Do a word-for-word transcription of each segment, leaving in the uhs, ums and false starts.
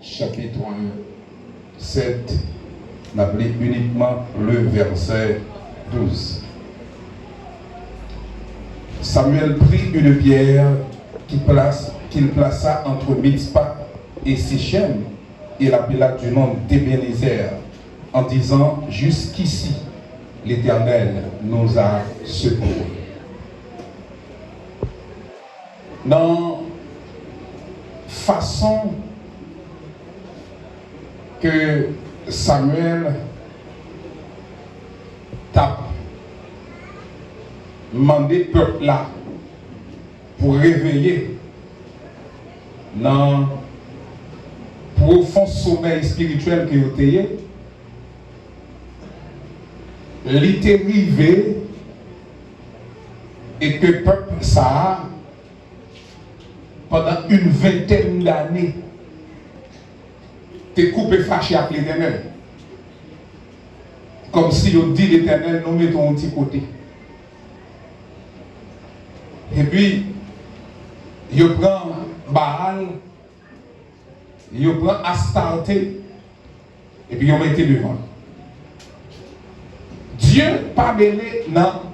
Chapitre sept, n ap li inikman le verset douze. Samuel prit une pierre qu'il place, qu'il plaça entre Mitspa et Sichem, et l'appela du nom d'Ébenezer, en disant, Jusqu'ici, l'Éternel nous a secourus. Nan fason ke Samuel t ap mande pèp la pou reveye nan pwofon somèy espirityèl ke yo te ye, li te rive e ke pèp sa a, pandan une vingtaine d'années, te koupe fache ak Letènèl. Kòmsi yo di Letènèl, nou mete w yon ti kote. Epi, yo pran Baal, yo pran Astarte, epi yo mete devan. Dye pa mele nan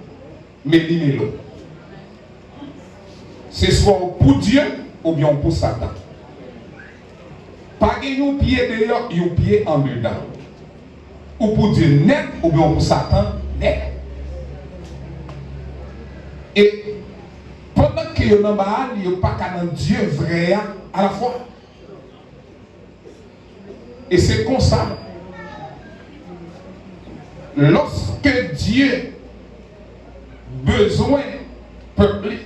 melimelo. Se swa w pou Dye oubyen w pou Satan. Pa gen yon pye deyò, yon pye andedan. Ou pou Dye nèt oubyen w pou Satan nèt. E pandan ke yo nan Baal, yo pa ka nan Dye vrè a alafwa. E se konsa, lòske Dye bezwen pèp li,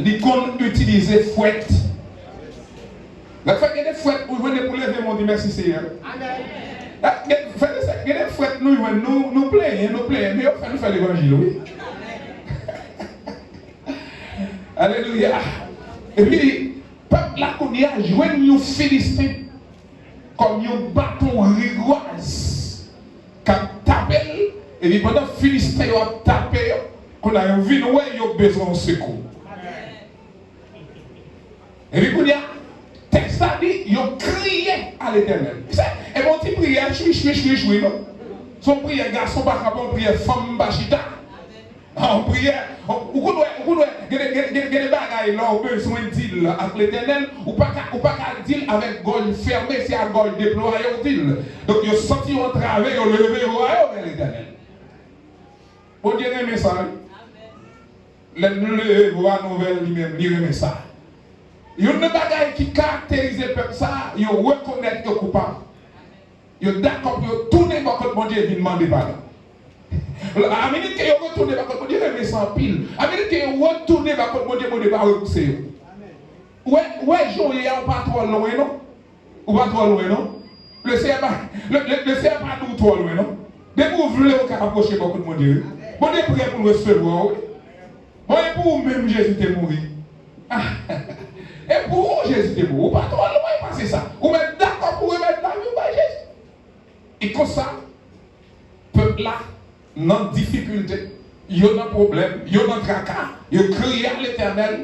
li konn itilize fwèt. Lè fè gen de fwèt ou jwenn pou leve men w di mèsi Seyè. Amèn. Gen, fè de, gen de fwèt nou jwenn, nou, nou plenyen, nou plenyen, men yo fè nou fè levanjil, wi. Alelouya. Epi, pèp la kounye a jwenn yon Filisten kòm yon baton rigwaz k ap tape l, epi pandan Filisten yo ap tape yo, kounye a yo vin wè yo bezwen yon sekou. Epi kounye a, tèks la di, yo kriye a Letènèl. Se, e bon ti priyè, chwi, chwi, chwi, chwi, non. Se yon priyè gason pa ka fè, yon priyè fanm pa chita. Ah, yon priyè, ou konn wè, ou konn wè, gen de, gen, gen, gen de bagay lè w bezwen di l ak Letènèl, ou pa ka, ou pa ka di l avèk gòj fèmen, se ak gòj deplwaye w di l. Donk, yo santi yo antrave, yo leve vwa yo vè Letènèl. Bondye renmen sa, wi. Lè nou leve vwa nou vè l, li menm, li renmen sa. Youn nan bagay ki karakterize pèp sa a, yo rekonèt yo koupab. Yo dakò pou yo tounen bò kot Bondye vin mande padon. A minit ke yo retounen bò kot Bondye, renmen sa anpil. A minit ke yo retounen bò kot Bondye, Bondye pa repouse yo. Ou wè, ou wè jan w ye a, ou pa twò lwen, non. Ou pa twò lwen, non. Leseyè pa, le, le, Leseyè pa di w twò lwen, non. Depi w vle, ou ka apwoche bò kot Bondye, wi. Bondye prè pou l resevwa w, wi. Bon, e pou ou menm Jezi te mouri. Ah, e pou ou Jezi te mouri. Ou pa twò lwen pase sa. Ou mèt dakò pou remèt lavi w bay Jezi. E konsa, pèp la nan difikilte, yo nan pwoblèm, yo nan traka, yo kriye a Letènèl.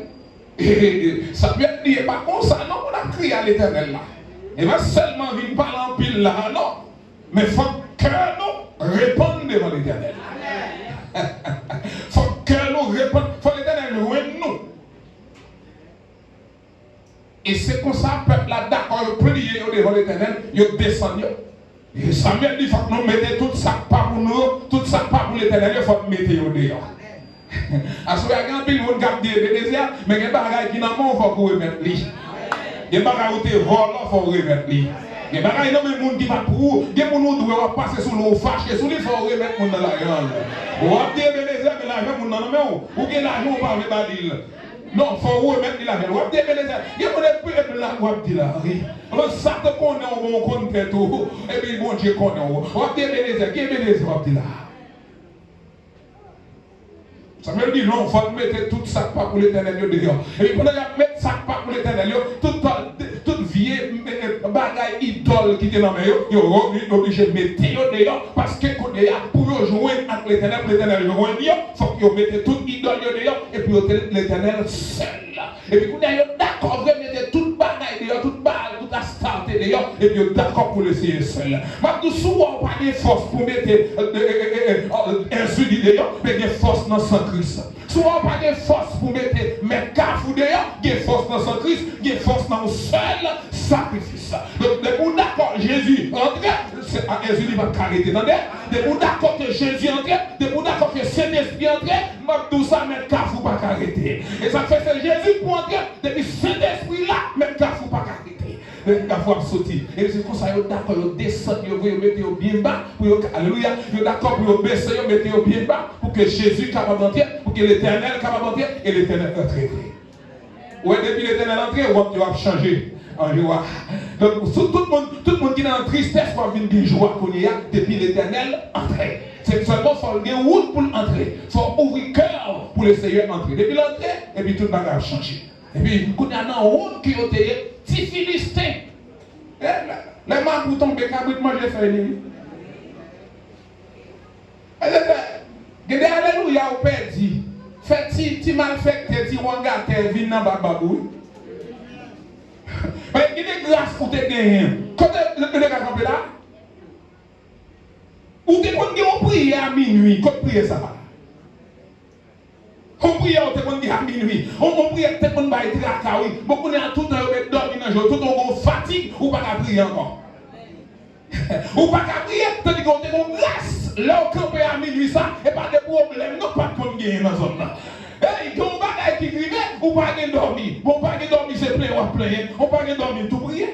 E, e, e, Samyèl di, e pa konsa non pou n ap kriye a Letènèl la. E pa sèlman vin pale anpil la, non. Men fòk kè nou repann devan Letènèl. Fòk kè nou repann, fòk Letènèl jwenn nou. E se konsa pèp la dakò, yo pliye yo devan Letènèl, yo desann yo. E Samyèl di, fòk nou mete tout sa k pa pou nou yo, tout sa k pa pou Letènèl yo, fòk n mete yo deyò. Aswè a, gen anpil moun k ap di Ebenezè, men gen bagay ki nan men w, fòk ou remèt li. Gen bagay ou te vòlò, fòk ou remèt li. Gen bagay nan men moun ki pa t pou ou, gen moun ou dwe, w ap pase sou li, ou fache sou li, fòk ou remèt moun nan lajan l. W ap di Ebenezè, men lajan moun nan nan men w. Ou gen lajan, ou pa vle ba li l. Non, fò w remèt li lajan l. W ap di Ebenezè, gen moun epi, epi la, w ap di la, wi. Alò, Satan konnen w, bon, w konn tèt ou, epi Bondye konnen w. W ap di Ebenezè, ki Ebenezè w ap di la? Samyèl di, non, fò n mete tout sa k pa pou Letènèl yo deyò. Epi pandan y ap met sa k pa pou Letènèl yo, tout, tout vye, eh, eh, bagay idòl ki te nan men yo, yo oblije mete yo deyò, paske kounye a, pou yo jwenn ak Letènèl, pou Letènèl jwenn yo, fòk yo mete tout idòl yo deyò, epi yo te Letènèl sèl. Epi kounye a, yo dakò vre mete tout bagay deyò, tout Baal, tout Astarte. deyò, epi yo dakò pou Leseyè sèl. M ap di w, si w wè w pa gen fòs pou mete, e, e, Èzili deyò, men gen fòs nan san Kris. Si w wè w pa gen fòs pou mete Mèt Kafou deyò, gen fòs nan san Kris, gen fòs nan yon sèl sakrifis. Donk, depi w dakò Jezi antre, se, a, Èzili p ap ka rete, tande? Depi w dakò ke Jezi antre, depi w dakò ke Sentespri antre, m ap di w sa, Mèt Kafou pa ka rete. E sa k fè se Jezi k pou antre, depi Sentespri la, Mèt Kafou pa ka rete. Mèt Kafou ap soti. E se konsa yo dakò, yo desann, yo voye, yo mete yo byen ba, pou yo ka, alelouya, yo dakò pou yo bese, yo mete yo byen ba, pou ke Jezi kapab antre, pou ke Letènèl kapab antre, e Letènèl antre vre. Ou wè, depi Letènèl antre, wòt yo ap chanje an jwa. Donk, si tout moun, tout moun ki nan tristès, w ap vin gen jwa kounye a, depi Letènèl antre. Se sèlman fò l gen wout pou l antre. Fò w ouvri kè w pou Leseyè antre. Depi l antre, epi tout bagay ap chanje. Epi, kounye a nan wout ke yo te ye, ti Filisten. E, lè, lè mapou tonbe, kabrit manje fèy li. E se fè, gen de alelouya ou pèdi. Fè ti, ti malfektè, ti wangatè vin nan bab ou, wi. Men gen de gras ou te genyen. Kote nou te ka kanpe la? Ou te konn gen yon priyè a minwi. Kot priyè sa a? Yon priyè ou te konn gen a minwi. Yon, yon priyè ki te konn bay traka, wi. Bon, kounye a, tout tan yo met dòmi nan je w, tout tan w gen yon fatig, ou pa ka priye ankò. Ou pa ka priye, tandike w te gen yon gras. Lè w kanpe a minwi sa, e pa de pwoblèm non pa t konn genyen nan zòn nan. Ey, gen yon bagay ki rive, ou pa gen dòmi. Bon, ou pa gen dòmi, se plenyen w ap plenyen. Ou pa gen dòmi, tou priye.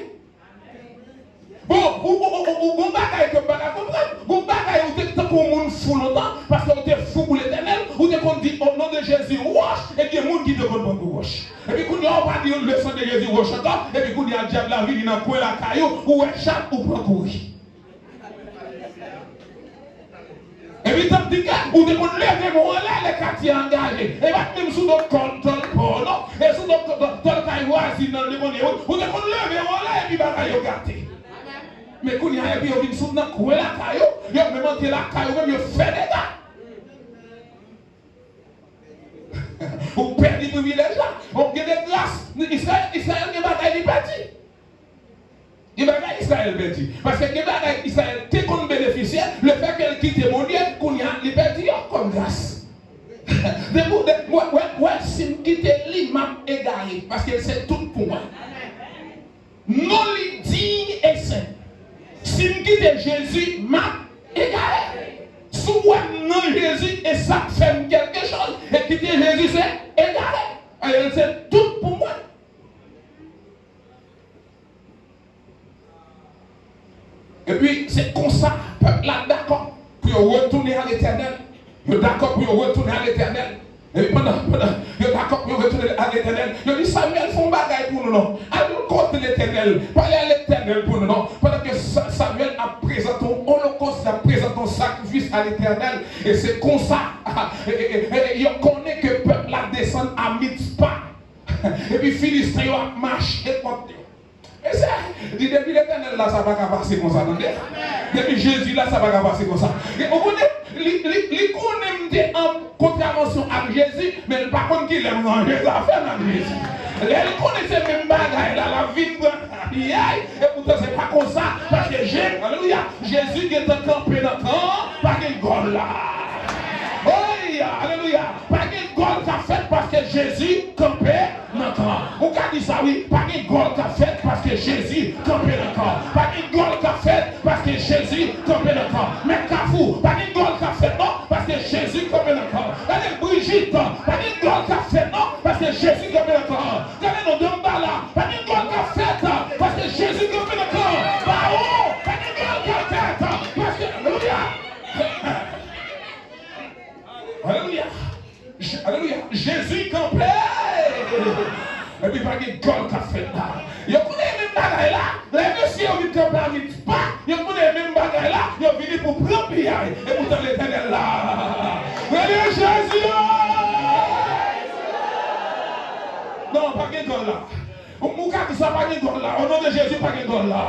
Bon, ou, ou, ou, ou, ou, gon bagay ke m pa ka konprann. Gon bagay ou te tankou yon moun fou lontan, paske ou te fou pou Letènèl, ou te konn di, "O non de Jezi, wòch," e gen moun ki te konn pran pou wòch. Epi kounye a, ou pa di, "Le sang de Jésus, wòch" ankò, epi kounye a, dyab la vini nan kwen lakay ou, ou wè chat, ou pran kouri. Epi tandike ou te konn leve men w anlè lè katye a angaje. E pa t menm sou do kò l tòl pa w non. E sou do kò, tòl kay vwazin nan, li konnen wi. Ou te konn leve w anlè epi bagay yo gate. Men kounye a, epi yo vin sot nan kwen lakay ou, yo menm antre lakay ou, menm yo fè dega. Ou pèdi privilèj la. Bon, gen de gras, Izrayèl, Izrayèl gen bagay li pèdi. Gen bagay Izrayèl pèdi. Paske gen bagay Izrayèl te konn benefisye, lefètke l kite Bondye, kounye a, li pèdi yo kòm gras. Depi w, de, wè, wè, wè, si m kite li, m ap egare, paske l se tout pou mwen. Non li diy e sen. Si m kite Jezi, m ap egare. Si w wè m nan Jezi, e sa k fè m kèlkechoz, e kite Jezi se egare. Paske l se tout pou mwen. Epi, se konsa, pèp la dakò pou yo retounen a Letènèl. Yo dakò pou yo retounen a Letènèl. Epi, pandan, pandan yo dakò pou yo retounen a Letènèl, yo di, "Samyèl, fè yon bagay pou nou non. Al kot Letènèl. Pale a Letènèl pou nou non." Pandan ke Sa-, Samyèl ap prezante yon olokòs, l ap prezante yon sakrifis a Letènèl. E se konsa, e, e, e, e, yo konnen ke pèp la desann a Mitspa. Epi, Filisten yo ap mache kont yo. Mesye, di depi Letènèl la, sa pa ka pase konsa, tande? Depi Jezi la, sa pa ka pase konsa. E ou konnen, li, li, li konnen m te an kontravansyon ak Jezi, men l pa konn kilè m ranje zafè m ak Jezi. Lè l konnen se menm bagay la, l ap vin pran piyay, e poutan se pa konsa, paske Je-, alelouya, Jezi gentan kanpe nan kan an, pa gen gòl la. Oy, alelouya, pa gen gòl k ap fèt paske Jezi kanpe nan kan an. Ou ka di sa wi, pa gen gòl k ap fèt paske Jezi kanpe nan kan an. Pa gen gòl k ap fèt paske Jezi kanpe nan kan an. Mèt Kafou, pa gen gòl k ap fèt non, paske Jezi kanpe nan kan an. Gade Brijit, pa gen gòl k ap fèt non, paske Jezi kanpe nan kan an. Gade non, Danmbala, pa gen gòl k ap fèt, paske Jezi kanpe nan kan an. Bawon, pa gen gòl k ap fèt, paske, alelouya. Alelouya. Je-, alelouya. Jezi kanpe. Epi pa gen gòl k ap fèt la. Yo konnen menm bagay la. Lè mesye yo vin kanpe a Mitspa, yo konnen menm bagay la. Yo vini pou pran piyay. E poutan Letènèl la. Rele Jezi! Non, pa gen gòl la. Ou, ou ka di sa, pa gen gòl la. O non de Jezi, pa gen gòl la.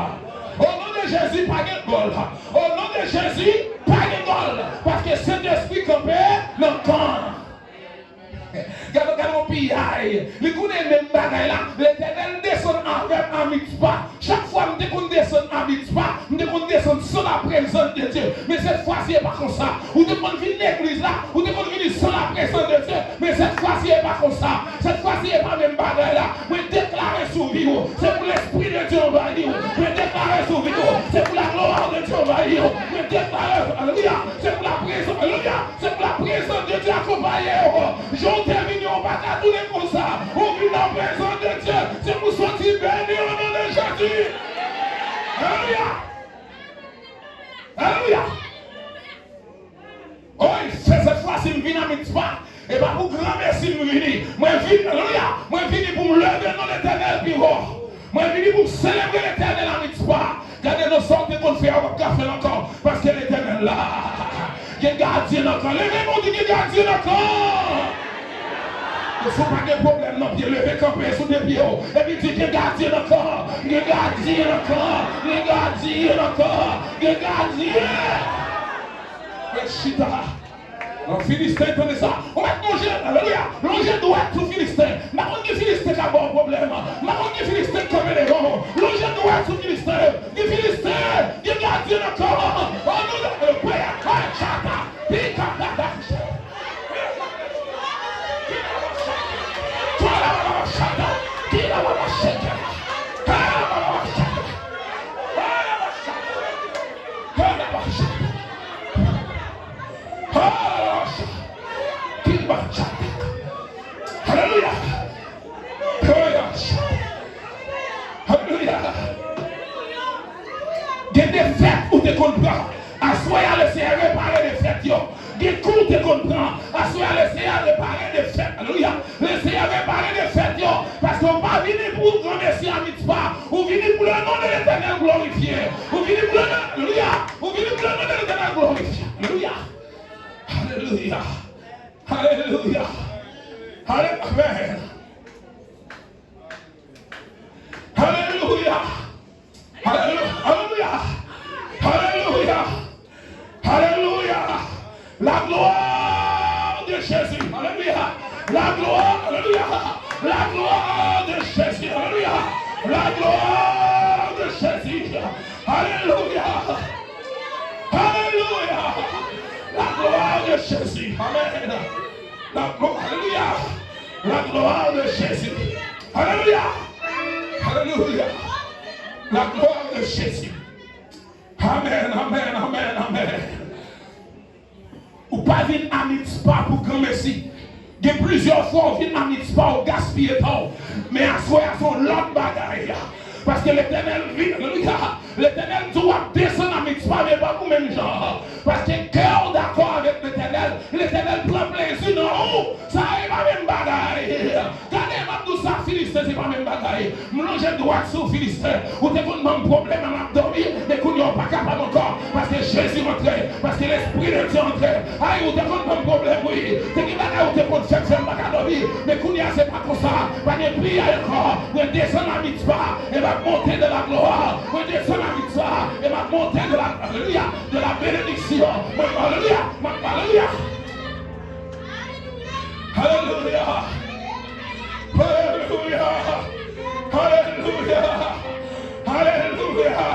O non de Jezi, pa gen gòl la. O non de Jezi, pa gen gòl. Paske Sentespri kanpe nan kan an. Gade, gade yon piyay. Li konnen menm bagay la. Letènèl desann avè m a Mitspa. Chak fwa m te konn desann a Mitspa, m te konn desann san la prezans de Dye. Men sèt fwa si e pa konsa. Ou te konn vin legliz la, ou te konn vini san la prezans de Dye. Men sèt fwa si e pa konsa. Sèt fwa si e pa menm bagay la. Mwen deklare sou vi w, se pou lespri de Dye anvayi w. Mwen deklare sou vi w, se pou la glwa de Dye anvayi w. Mwen deklare, alelouya, se pou la prezans, alelouya, se pou la prezans de Dye akonpaye w. Jan w te vini, ou pa ka tounen konsa. Ou vin nan prezans de Dye, se pou soti beni o non de Jezi. Alelouya. Alelouya. Oy, se sèt fwa si m vin a Mitspa, e pa pou granmesi m vini. Mwen vin, alelouya, mwen vini pou m leve non Letènèl pi wo. Mwen vini pou m selebre Letènèl a Mitspa. Gade non sa w te konn fè a, w p ap ka fè l ankò, paske Letènèl la. Gen gadyen nan kan. Leve men w, di, gen gadyen nan kan. Si w pa gen pwoblèm nan pye, leve kanpe sou de pye w. Epi di, gen gadyen nan kan. Gen gadyen nan kan. Gen gadyen nan kan. Gen gadyen. Mwen chita. Nan Filisten, tande sa. Ou mèt lonje, alelouya. Lonje dwèt sou Filisten. M pa konn ki Filisten k ap ba w pwoblèm. M pa konn ki Filisten k kanpe devan w. Lonje dwèt sou Filisten. Ki Filisten? Ki gadyen nan kan? O non de, e, pè, a, chata. Pika, pata. Alelouya. Alelouya. Gen defèt ou te konn pran. Aswè a, Lesenyè repare defèt yo. Gen kou w te konn pran. Aswè a, Lesenyè repare defèt. Alelouya. Lesenyè repare defèt yo. Paske w pa vini pou granmesi a Mitspa. Ou vini pou le non de Letènèl glorifye. Ou vini pou le non, alelouya. Ou vini pou le non de Letènèl glorifye. Alelouya. Alelouya. Alelouya. Ale-, amèn. Alelouya. Alelouya. Alelouya. Alelouya. Alelouya. La gloire de Jésus. Alelouya. La gloire. Alelouya. La gloire de Jésus. Alelouya. La gloire de Jésus. Alelouya. Alelouya. La gloire de Jésus. Amen. La gloire. Alelouya. La gloire de Jésus. Alelouya. Alelouya. La gloire de Jésus. Amen, amen, amen, amen. Ou pa vin a Mitspa pou granmesi. Gen plizyè fwa ou vin a Mitspa, ou gaspiye tan w. Men aswè a, se yon lòt bagay. Paske Letènèl vin, alelouya. Letènèl di w ap desann a Mitspa, men pa pou menm jan. Paske kè w dakò avèk Letènèl, Letènèl pran plezi nan ou. Sa e pa menm bagay. Gade, m ap di w sa, Filisten, se pa menm bagay. M lonje dwèt sou Filisten. Ou te konn ban m pwoblèm, m ap dòmi, men kounye a w pa kapab ankò. Paske Jezi rantre, paske Lespri de Dye rantre. Ay, ou te konn ban m pwoblèm, wi. Te gen bagay ou te konn fè k fè m pa ka dòmi. Men kounye a, se pa konsa. Pa gen piyay ankò. Mwen desann a Mitspa, e m ap monte de la gloire. Mwen desann a Mitspa, e m ap monte de la, alelouya, de la bénédiction. Mwen, alelouya, mwen, alelouya. Alelouya. Alelouya. Alelouya. Alelouya.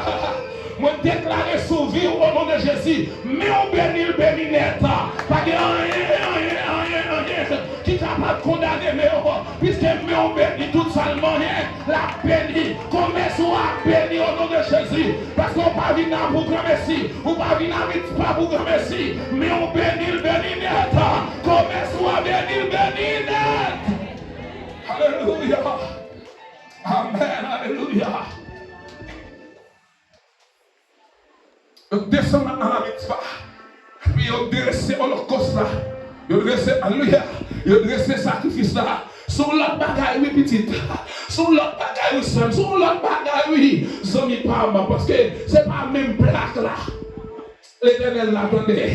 Mwen deklare sou vi w, o non de Jezi, men w beni l, beni nèt. Pa gen anyen, anyen, anyen, anyen ki kapab kondane men w, piske men w beni, tout sa l manyen l ap beni. Komès ou ap beni o non de Jezi. Paske w pa vin la pou granmesi. Ou pa vin a Mitspa pou granmesi. Men w beni l, beni nèt. Komès ou a beni l, beni nèt. Alelouya. Amèn. Alelouya. Yo desann nan Mitspa. Epi yo drese olokòs la. Yo drese, alelouya. Yo drese sakrifis la. Se yon lòt bagay, wi, pitit. Se yon lòt bagay, wi, sè m. Se yon lòt bagay, wi, zanmi pa m. Paske se pa menm plak la. Letènèl la, tande.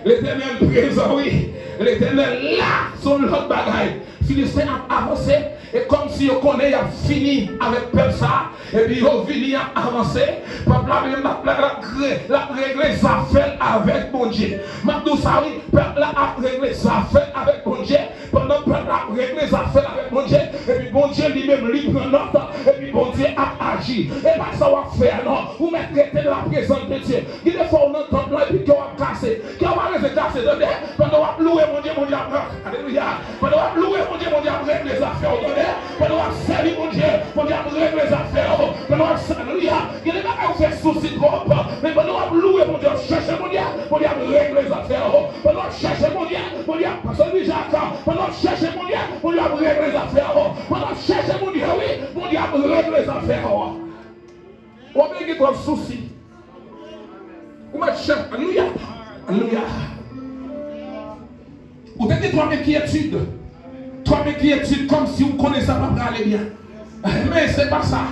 Letènèl prezan, wi. Letènèl la, se yon lòt bagay. Filisten ap avanse. E kòmsi yo konnen y ap fini avèk pèp sa a, epi yo vini y ap avanse, pèp la menm l ap, l ap re-, l ap regle zafè l avèk Bondye. M ap di w sa wi, pèp la ap regle zafè l avèk Bondye. Pandan pèp la ap regle zafè l avèk Bondye, Epi Bondye li menm, li pran nòt, epi Bondye ap aji. E pa sa w ap fè a non. Ou mèt rete nan la prezans de Dye. Gen de fwa ou nan tanp lan, epi kè w ap kase. Kè w pa bezwen kase, tande. Pandan w ap louwe Bondye, Bondye ap, alelouya. Pandan w ap louwe Bondye, Bondye ap regle zafè w, tande. Pandan w ap sèvi Bondye, Bondye ap regle zafè w. Pandan w ap, alelouya. Gen de bagay ou fè sousi twòp, men pandan w ap louwe Bondye, w ap chèche Bondye, Bondye ap regle zafè w. Pandan w ap chèche Bondye, Bondye ap, pastè Louis Jacques, pandan w ap chèche Bondye, Bondye ap regle zafè w. Pandan w ap chèche Bondye, wi, Bondye ap regle zafè w. Ou ap gen twòp sousi. Ou mèt chèche, alelouya, alelouya. Ou te gen twòp enkyetid. Twòp enkyetid, kòmsi ou konnen sa pa prale byen. Men se pa sa.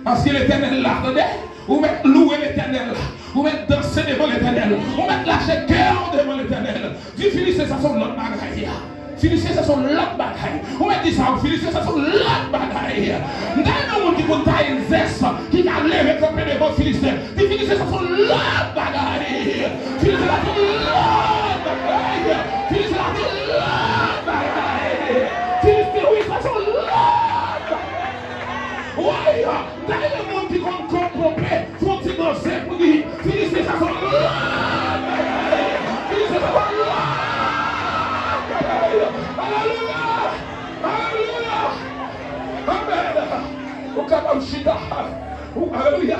Paske Letènèl la, tande, ou mèt louwe Letènèl. Ou mèt danse devan Letènèl. Ou mèt lache kè w devan Letènèl. Di Filisten sa se yon lòt bagay. Filisten sa se yon lòt bagay. Ou mèt di sa, Filisten sa se yon lòt bagay. M ta renmen yon moun ki konn taye zès, ki ka leve kanpe devan Filisten. Di Filisten sa se yon lòt bagay. Filisten sa se yon lòt bagay. Filisten sa se yon lòt bagay. Filisten, wi, sa se yon lòt bagay. Wi, dayè moun ki konn kòk ponpe, fè yon ti danse pou di, Filisten sa se yon lòt bagay. Filisten sa se yon lòt bagay. Alelouya! Alelouya! Amèn! Ou kapab chita. Ou, alelouya!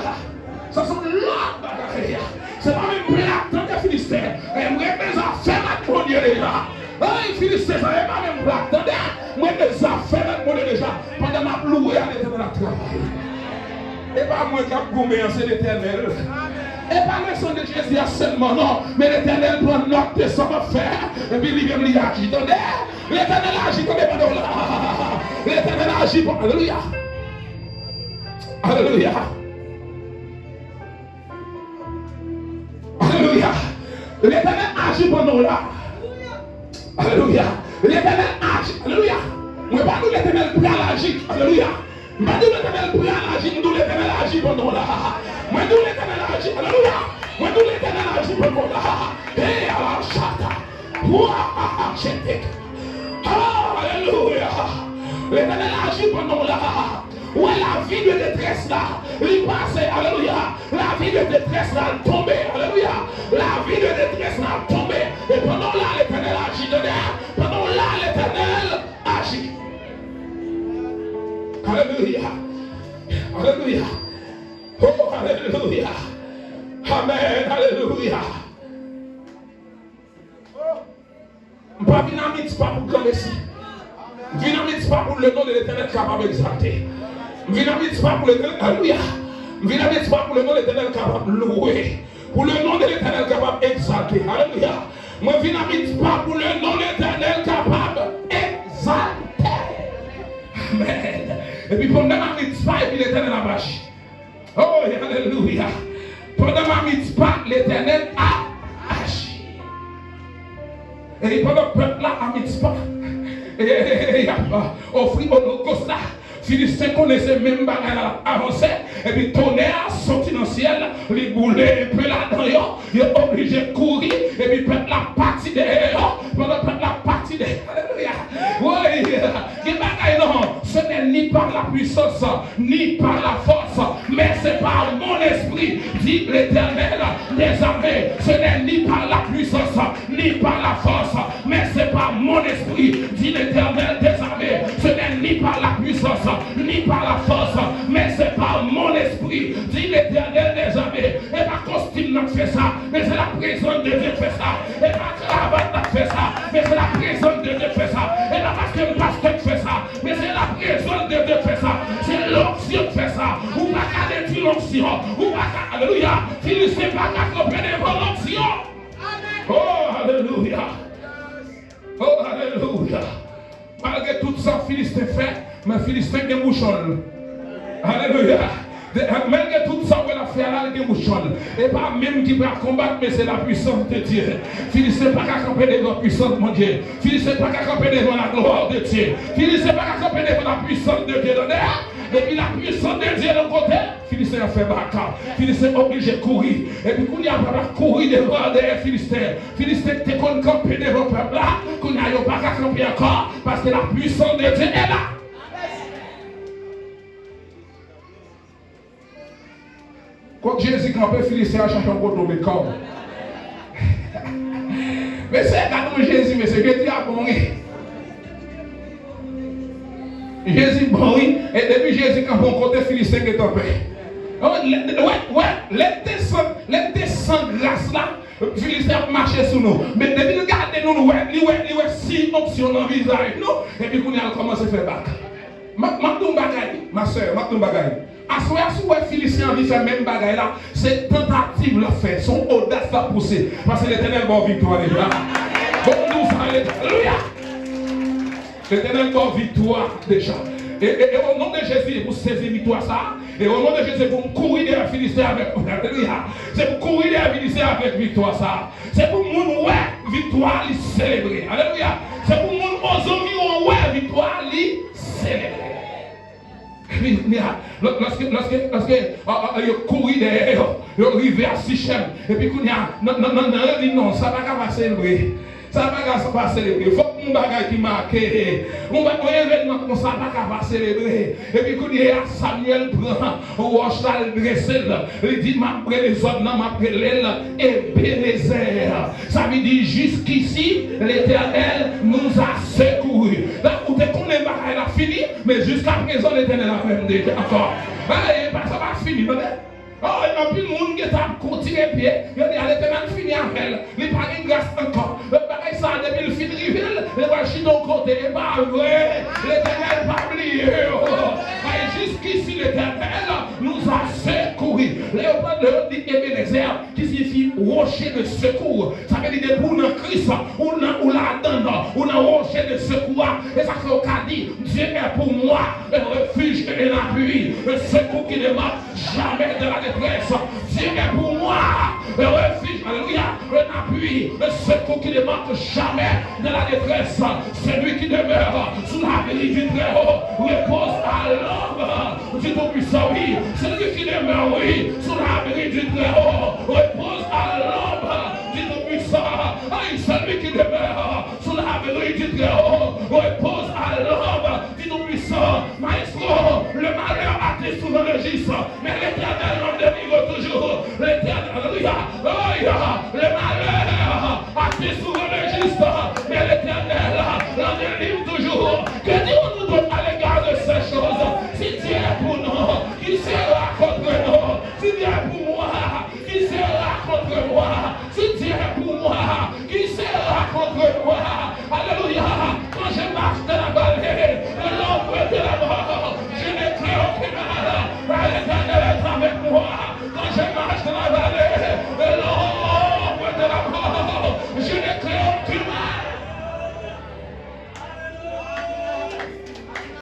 Sa se yon lòt bagay. Se pa menm plat, tande Filisten. E m renmen zafè m ak Bondye deja. Ay, Filisten sa, e pa menm plat, tande. M renmen zafè m ak Bondye deja. Pandan m ap louwe a, Letènèl ap travay. E pa mwen k ap goumen an, se Letènèl. E pa le sang de Jésus a sèlman, non. Men Letènèl pran nòt de sa m ap fè. Epi li menm li aji, tande. Letènèl aji, tande, pandan w la. Letènèl aji, pandan, alelouya. Alelouya. Alelouya. Letènèl aji pandan w la. Alelouya. Letènèl aji. Alelouya. Mwen pa di w Letènèl pral aji. Alelouya. M pa di w Letènèl pral aji. M di w Letènèl aji pandan w la. Mwen di w Letènèl aji. Alelouya. Mwen di w Letènèl aji pandan w la. Hey, ala chata. Wa, ha, ha, chete. Alelouya. Letènèl aji pandan w la. Ou wè lavi de detrès la, li pase, alelouya. Lavi de detrès la, l tonbe, alelouya. Lavi de detrès la, l tonbe. E pandan w la, Letènèl aji, tande. Pandan w la, Letènèl aji. Alelouya. Alelouya. Oh, alelouya. Amèn, alelouya. M pa vin a Mitspa pou granmesi. M vin a Mitspa pou le nom de Letènèl kapab egzalte. M vin a Mitspa pou Letènèl, alelouya. M vin a Mitspa pou le nom de Letènèl kapab louwe. Pou le nom de Letènèl kapab egzalte. Alelouya. Mwen vin a Mitspa pou le nom de Letènèl kapab egzalte. Amèn. Epi pandan m a Mitspa, epi Letènèl ap aji. Oh, alelouya. Pandan m a Mitspa, Letènèl ap aji. E pandan pèp la a Mitspa, e, e, e, e, y ap ofri olokòs la. Filisten konnen se menm bagay la l ap avanse. Epi tonè a soti nan syèl, li boule enpe ladan yo. Yo oblije kouri, epi pèp la pati dèyè yo. Pandan pèp la pati dèyè, alelouya. Wi, gen bagay non. Ce n'est ni par la puissance, ni par la force, mais c'est par mon esprit, dit l'Éternel des armées. Ce n'est ni par la puissance, ni par la force, mais c'est par mon esprit, dit l'Éternel des armées. Ce n'est ni par la puissance, ni par la force, mais c'est par mon esprit, dit l'Éternel des armées. E pa kostim nan k fè sa, men se la prezans de Dye k fè sa. E pa kravat nan k fè sa, men se la prezans de Dye k fè sa. E pa paske m pastè k fè sa, men se la prezans de Dye k fè sa. Se lonksyon k fè sa. Ou pa ka detwi lonksyon. Ou pa ka, alelouya. Filisten pa ka kanpe devan lonksyon. Oh, alelouya. Oh, alelouya. Malgre tout sa Filisten fè, men Filisten gen bouchon l. Alelouya. De, malgre tout sa w wè l ap fè a la, l gen bouchon l. E pa menm ki pral konbat, men se la puissance de Dieu. Filisten pa ka kanpe devan pwisans Bondye. Filisten pa ka kanpe devan la gloire de Dieu. Filisten pa ka kanpe devan la puissance de Dieu. Tande? Depi la puissance de Dieu nan kote, Filisten an fè baka. Filisten oblije kouri. Epi kounye a, pèp la kouri devan, dèyè Filisten. Filisten ki te konn kanpe devan pèp la, kounye a yo pa ka kanpe ankò, paske la puissance de Dieu est là. Kot Jezi kanpe, Filisten an chache yon kote w met kò w. Mesye, gade yon Jezi, mesye, Jezi a bon, wi. Jezi bon, wi. E depi Jezi kanpe yon kote, Filisten gentan pè. Wè, wè, lè l te san, lè l te san gras la, Filisten ap mache sou nou. Men depi l gade nou, l wè, li wè, li wè siy onksyon nan vizaj nou. Epi kounye a, l kòmanse fè bak. M ap, m ap di w yon bagay, ma sè, m ap di w yon bagay. Aswè a, si w wè Filisten anvi fè menm bagay la, se tantativ l ap fè, se yon odas l ap pouse. Paske Letènèl ba w viktwa deja. Bon, nou sa, alelouya! Letènèl ba w viktwa deja. E, e, e o non de Jezi, pou sezi viktwa sa a. E o non de Jezi, pou m kouri dèyè Filisten avèk, alelouya. Se pou kouri dèyè Filisten avèk viktwa sa a. Se pou moun wè viktwa li selebre. Alelouya. Se pou moun ozanviwon wè viktwa li selebre. Epi, kounye a, lò-, lòske, lòske, lòske, a, a, yo kouri dèyè yo, yo rive a Sichèm. Epi kounye a, nan, nan, nan, nan, yo di non, sa pa ka pa selebre. Sa pa ka pa selebre. Fòk yon bagay ki make. Yon ba-, yon evènman konsa pa ka pa selebre. Epi kounye a, Samyèl pran wòch la, l drese l. Li di, "M ap rele zòn nan, m ap rele l Ebenezè." Sa vle di, "Jusqu'ici, l'Éternel nous a secourus." La, ou te konnen bagay la fini, men jiskaprezan, Letènèl avè m deja ankò. Bagay la pa, sa pa fini, tande. Oh, anpil moun gentan ap kontire pye, yo di, "A, Letènèl fini avè l, li pa gen gras ankò." Men bagay sa a, depi l fin rive l, li pral chita yon kote, e pa vre. Letènèl pa bliye w. Ay, jusqu'ici, l'Éternel nous a secourus. Lè yo pran, lè yo di Ebenezè, ki siyifi rocher de secours. Sa vle di depi w nan Kris, ou nan, ou ladan, ou nan rocher de secours a. E sa fè w ka di, Dieu est pour moi un refuge et un appui, un secours qui ne manque jamais dans la détresse. Dieu est pour moi un refuge, alléluia, un appui, un secours qui ne manque jamais dans la détresse. Celui qui demeure sous l'abri du Très-Haut repose à l'ombre du Tout-Puissant, oui. Celui qui demeure, oui, sous l'abri du Très-Haut repose à l'ombre du Tout-Puissant. Aïe, celui qui demeure sous l'abri du Très-Haut repose à l'ombre du Tout-Puissant. Maestro, le malheur atteint souvent le juste, mais l'Éternel, l'homme